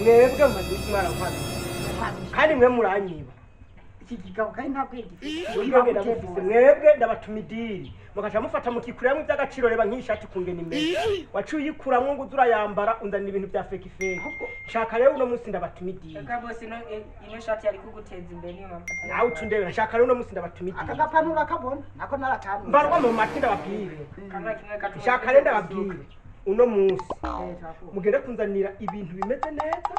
Mwebwe mumaze iminsi mwarankwamiye kandi mwe muranyiba. Iki gigabo kandi nta bwenge gifite. Ubwenge ndabufise. Mwebwe ndabatuma idiri mugaca mufata mukikuramwo ivy'agaciro. Reba nk'ishati kungena imeze, waciye uyikuramwo ngo uze urayambara, unzanira ibintu vya fake fake. Nshaka rero uno munsi ndabatuma idiri. Reka bose, ino shati yari kuguteza imbere, niyo mpamvu. Nawe uca undebera. Nshaka rero uno munsi ndabatuma Aka idiri. gapantaro urakabona nako naracanuye. Mbarwa mu matwi, ndababwire. Kamwe kimwe gatuma. Nshaka rero ndababwire, uno munsi Eh, twakuwe. mugende kunzanira ibintu bimeze neza,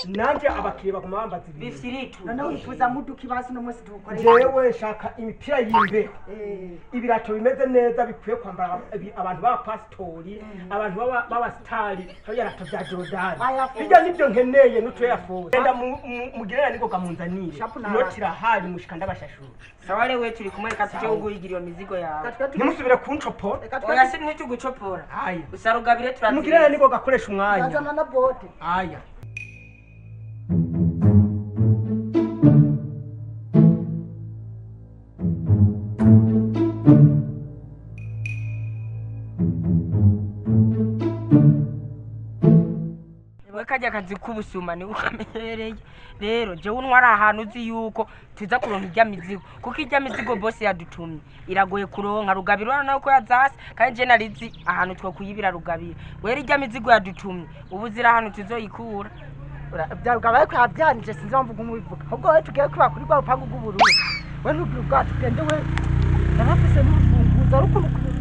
nanje abakiriya baguma bambaza ibintu. Bifiritu. Noneho wifuza muduka ibasi uno munsi tuwukorera? Jewe nshaka imipira y'imbeho, Eh, ibirato bimeze neza bikwiye kwambara abantu b'abapasitori, abantu b'abasitari, ibirato bya Jordan. Aya Force. Bijya nibyo nkeneye n'utu Air Force. Genda mugirana niko kamunzanire. Shapu na Inoti irahari, mushika ndabashashura. Sawa rero, we turi kumwe, reka tuje kuguhigira iyo mizigo yawe. Reka twe Ntimusubire kuncopora. Reka twe Oya, si ntitugucopora. Aya. Gusa rugabire Mugirana turazira. niko gakoresha umwanya. Turazana na bote. Aya. We kajya kazi k'ubusuma niwe ukamenyereye. Rero jewe unywa ari ahantu uzi yuko tuza kuronka irya mizigo, kuko irya mizigo bose yadutumye iragoye kuronka. Rugabira urabona nawe ko yazase, kandi je narizi ahantu twokuyibira. Rugabira wera irya mizigo yadutumye ubu ziri ahantu tuzoyikura. Byarugabaye ko yabyanije, sinzi impamvu uguma ubivuga. Ahubwo wowe tugiye kuba kuri rwa rupangu rw'ubururu, we ntugire ubwato, ugende. We narafise n'urufunguzo ariko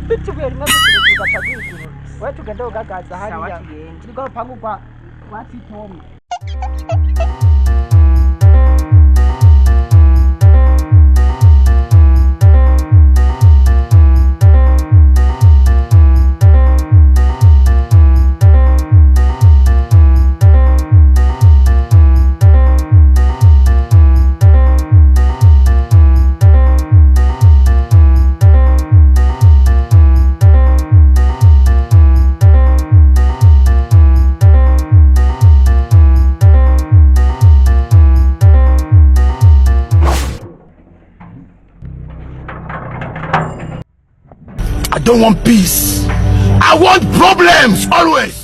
bitubuye rimwe gusa urugi rugaca rwigurura. Wowe tugende ugagaza Sawa, hariya tugende. kuri rwa rupangu rwa Titome. I don't want peace. I want problems always.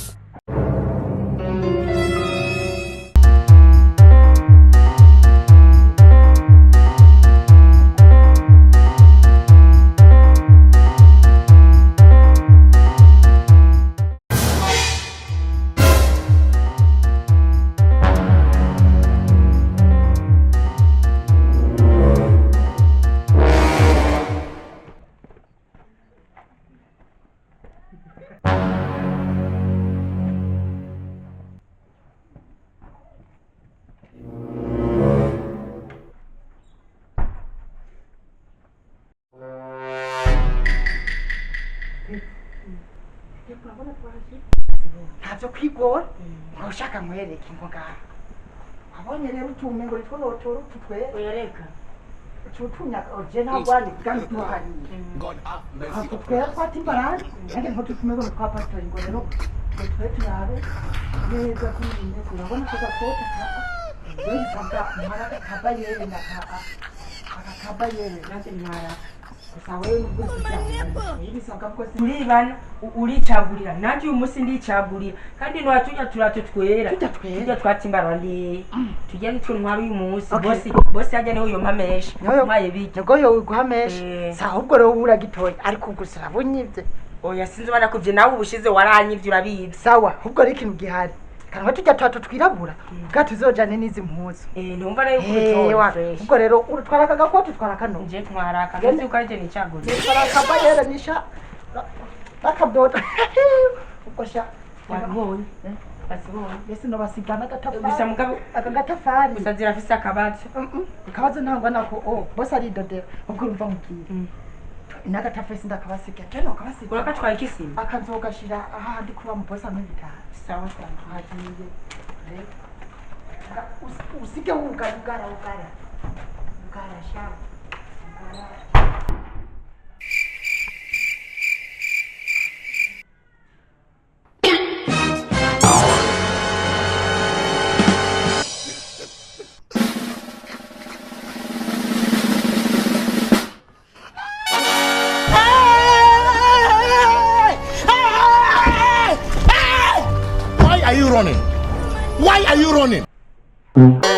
Ntavyo kwigora, ntawe ushaka nkwereke ngo ngaha wabonye rero utume ngo nitwo notora utu twera. Oya, reka. Ututumya je ntabwo wandika tuhariye. God have mercy Utwo twera twa Timberland nange nko tutume ngo twa pasitori, ngo rero ngo twe turabe neza kuri bimeze. Urabona ko gakota ka bisabwa ntwara akabayeri na ka aka kabayeri Nanjye ntwara. Gusa wewe nubwo bisabwa bwose. Uribana uricagurira, nanjye uyu munsi ndicagurira, kandi ntwatunya turato twera. Tujya twera. Tujya twa Timberland, tujya nitwo ntwara uyu munsi. Okay. Bosi hajya niho yompa menshi. Ntwaye bijya. Nibwo yowe guha menshi. Eh. Sa ahubwo rero ubura gitoya, ariko gusa urabonyivye. Oya, sinzi barakuvye nawe, ubushize waranyivye, urabizi. Sawa, ahubwo rero ikintu gihari kanwa tujya tuba twirabura bwa tuzojane n'izi mpuzu. Eh, ntumva nayo Ewa, kubitora fresh. Ubwo rero urutwara aka gakoti, utwara kano. Nje ntwara aka, nzi uko arije nicagurira. Utwara akabayera nisha n'akadodo ubwo sha. Wabibonye? Eh. Basibonye. Mbese nobasiga n'agatafari. Gusa mugabo Aka gatafari. Gusa zirafise akabazo. Akabazo ntangwa nako, oh bose aridodera. Ubwo urumva mubwira n'agatafari sindakabasiga je nokabasiga. Urakatwaye ikisima. Akazogashira ahandi kuba mu bosi amwe bitanu. Sawa sawa. Hagiye usige wugara ugara ugara ugara sha ugara. Why are you running? Why are you running?